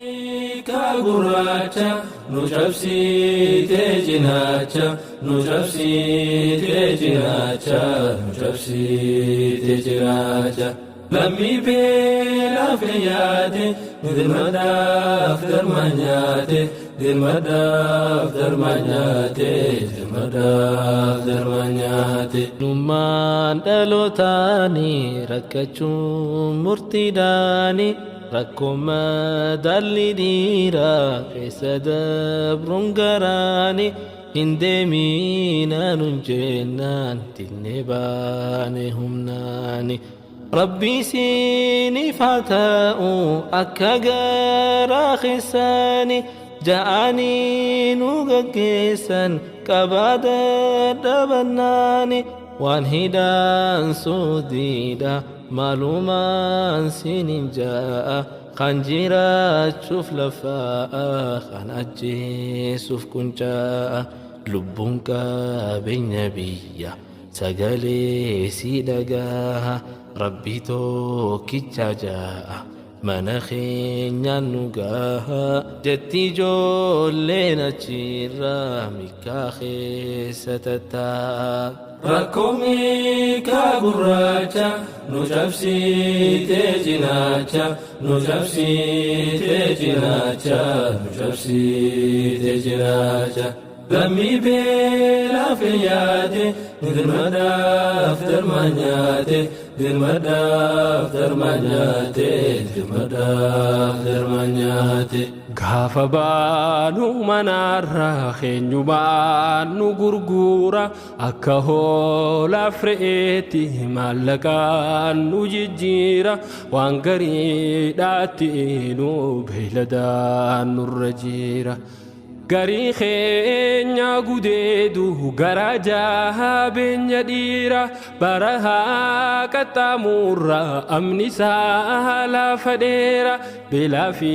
Hiikaa gurraacha nu cabsiitee cinaacha nu cabsiitee cinaacha nu cabsiitee cinaacha. Lammii beelaaf yaade dirmadaaf darma nyaate dirmadaaf darma nyaate dirmadaaf darma nyaate. Nummaan dhalootaani rakkachuun murtiidhaani rakkoo madaalli dhiiraa keessa dabruun garaani hin deemiina nun jennaan dinnee baane humnaani. Rabbi siiniif haa ta'u akka garaa keessaani ja'anii nu gaggeessan qabaa dadhabannaani waan hidhaan suudiidha maalumaan siinin ja'a kan jiraachuuf lafaa'a kan ajjeesuuf quncaa'a lubbuun qabeenya biyya sagalee si dhagaha rabbi tokkicha ja'a mana keenyaan nu gaha jetti ijoolleen achirraa mikkaa keessa tattaa'a. Rakkoo miikaa gurraacha nu cabsiitee cinaacha nu cabsiitee cinaacha nu cabsiitee cinaacha. Lammii beelaaf yaade dirmadaaf darma nyaate dirmadaaf darma nyaate dirmadaaf darma nyaate. Gaafa baanu manaarraa keenyumaan nu gurgura akka hoolaaf re'eetti maallaqaan nu jijjiira waan gariidhaatti nu beeyladaan nurra jira. Garii keenya gudeedu gara jaabeenya dhiira barahaa qaxxaamurra amni isaa lafa dheera beelaa fi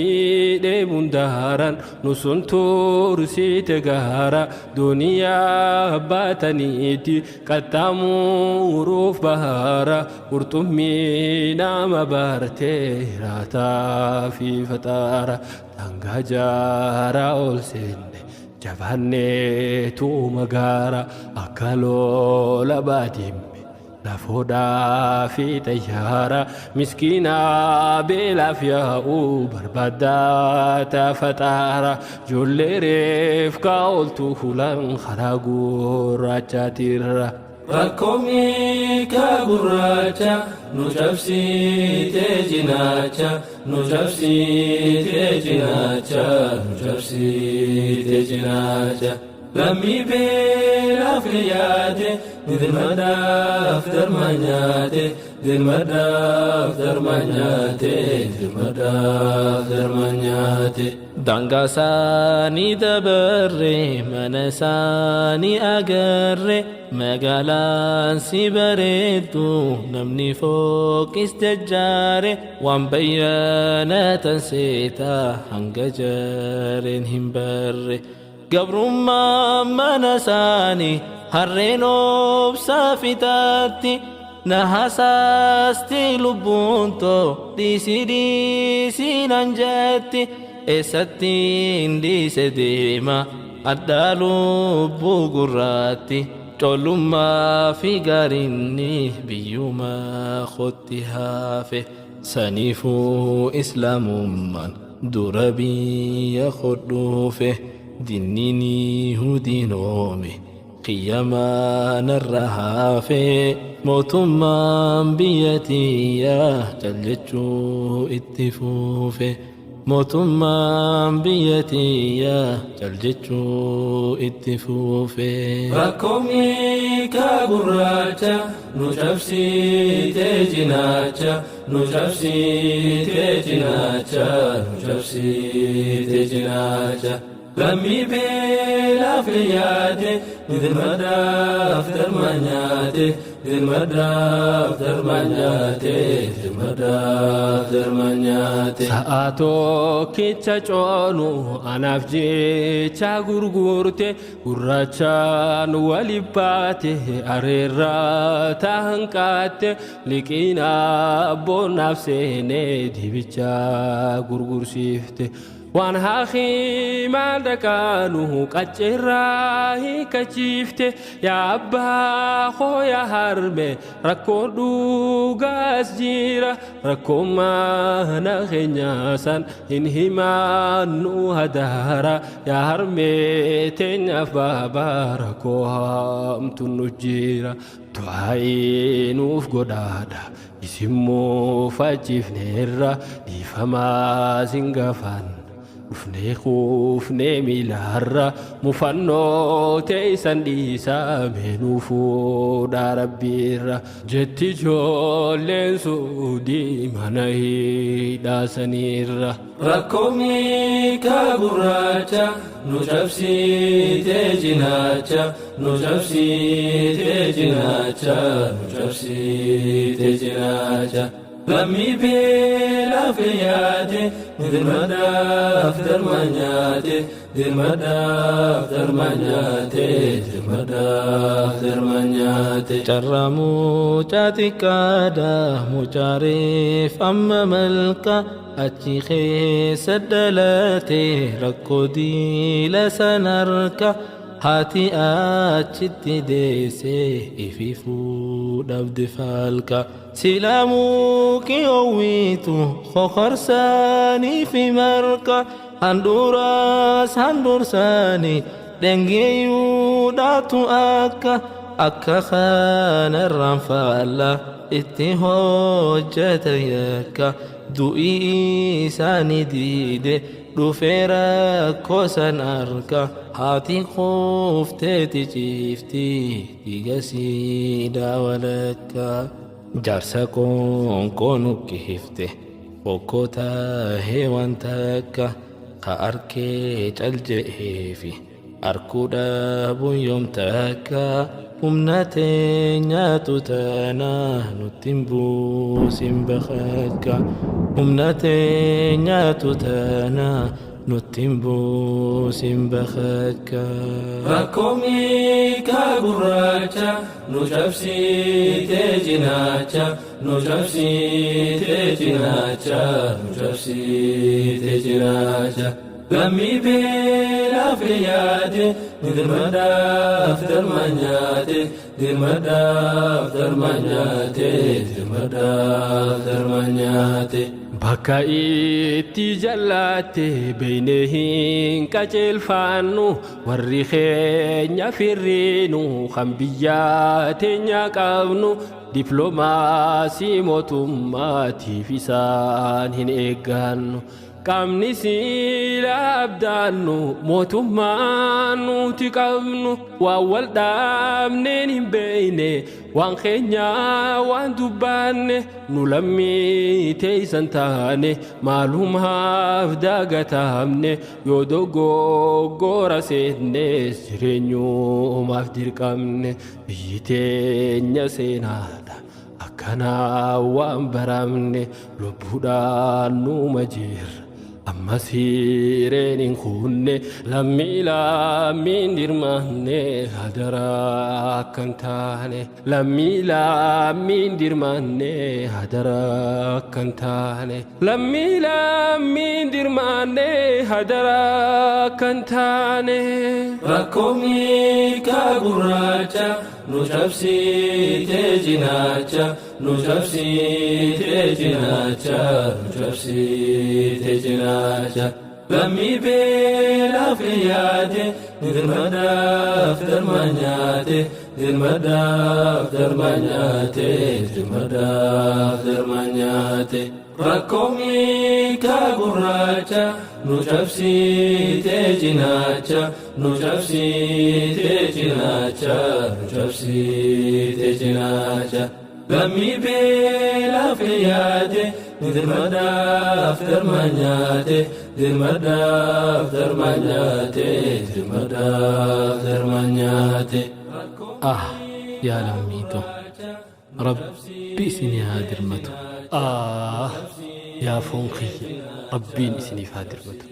dheebuun daaran nu sun tursiite gaara duniyaa baataniiti qaxxaamuruuf bahara qurxummii nama bartee raataa fi faxaara. Dhangaa jaaraa ol seenne jabaanneetu magaara akka lola baadimme lafoodhaa fi xayyaara miskiinaa beelaaf yaa'u barbaaddaa tafaxaara ijoollee reef kaa ooltu hulan karaa gurraachaatirra. Rakkoo miikaa gurraacha nu cabsiitee cinaacha nu cabsiitee cinaacha nu cabsiitee cinaacha. Lammii beelaaf yaade dirmadaaf darma nyaate dirmadaaf darma nyaate dirmadaaf darma nyaate. Daangaa isaanii dabarre mana isaanii agarre magaalaan si bareeddu namni fooqis jajjaare waan bayyanatan seetaa hanga jareen hin barre. Gabrummaa mana isaanii harreen obsaa fitaatti na hasaasti lubbuun too dhiisii dhiisii nan jetti eessattiin dhiise deema addaa lubbuu gurraatti collummaa fi gaarinni biyyuma kootti hafe saniifuu islaamummaan dura biyya koo dhufe dinniin hudiinoome qiyyamaa narra hafe mootummaan biyya tiyyaa cal jechuu itti fuufe mootummaan biyya tiyyaa cal jechuu itti fuufe. Rakkoo miikaa gurraacha nu cabsiitee cinaacha nu cabsiitee cinaacha nu cabsiitee cinaacha. Lammii beelaaf yaade dirmadaaf darma nyaate Dirmadaaf darma nyaate, dirmadaaf darma nyaate. Sa'a tokkicha coonu anaaf jecha gurgurte, gurraachaan wali baate, areerraa tahanqaatte, liqiina boonnaaf seenee dibicha gurgursiifte. Waan hakiimaan dhaqaanu qacceerraa hiikachiifte, yaa abbaa koo yaa harme, rakkoon dhugaas jira, rakkoon mana keenyaa san hin himaannu hadaara, yaa harmee teenyaaf baabaa, rakkoo hamtu nu jira, du'aa'ii nuuf godhaadha, isimmoo facifneerra, dhiifamaa sin gaafanna. Dhufnee kuufnee miilaarra, mufannoo teessan dhiisaa, meenuu fuudhaa rabbiirra, jetti ijoolleen suudii mana hidhaasaniirra. Rakkoo miikaa gurraacha nu cabsiitee cinaacha, nu cabsiitee cinaacha, nu cabsiitee cinaacha. Lammii beelaaf yaade, dirmadaaf darma nyaate, dirmadaaf darma nyaate, dirmadaaf darma nyaate. Carraa mucaa xiqqaadha, mucaareef amma malka achi keessa dhalate, rakkoo diila san harka haati achitti deesse ififuu dhabde falka. Silaa muki oowwitu kokorsaanii fi marqa, handhuuraas handhuursaanii dhengeeyuudhaatu akka kanarraan faalla itti hojjeta yakka, du'ii isaanii diide dhufee rakkoo san arka, haati kuufteeti ciifti dhiiga siidaa walakka. Jaarsa qoonqoo nuqqifte bokkota heewan takka ka arkee cal je'eefi arkuu dhabuun yoom takka, humna teenyaatu tana nutti hin buusin bakakka, humna teenyaatu tana nutti hin buusin bakakka. Rakkoo miikaa gurraacha nu cabsiitee cinaacha, nu cabsiitee cinaacha, nu cabsiitee cinaacha. Lammii beelaaf yaade, dirmadaaf darma nyaate, dirmadaaf darma nyaate, dirmadaaf darma nyaate. Bakka itti jallatte beeynee hin qajeelfannu, warri keenya firriinu kan biyya teenya qabnu, dippiloomaasii mootummaatiif isaan hin eeggannu. Qaamni siila abdaannu mootummaan nuti qabnu, waan wal dhaabneen hin beeyne, waan keenya waan dubbaanne, nu lammii teessan taane maalumaaf dagatamne, yoo dogoggora seennes jireenyumaaf dirqamne, biyyi teenya seenaadha. Akkanaa waan baramne, lubbuudhaan numa jirra. Amma siireen hin kunne, lammii lammiin dirmanne hadaraa akkan taane, lammii lammiin dirmanne hadaraa akkan taane, lammii lammiin dirmanne hadaraa akkan taane. Rakkoo miikaa gurraacha nu cabsiitee cinaacha, nu cabsiitee cinaacha, nu cabsiitee cinaacha. Lammii beelaaf yaade, dirmadaaf darma nyaate, dirmadaaf darma nyaate, dirmadaaf darma nyaate. Rakkoo miikaa gurraacha nu cabsiitee cinaacha, nu cabsiitee cinaacha, nu cabsiitee cinaacha. Lammii beelaaf yaade, dirmadaaf darma nyaate, dirmadaaf darma nyaate, dirmadaaf darma nyaate. Ah yaa lammiitoo. Rabbi isinii haa dirmatu. Ah, yaa foon kiyya, Rabbiin isiniif haa dirmatu.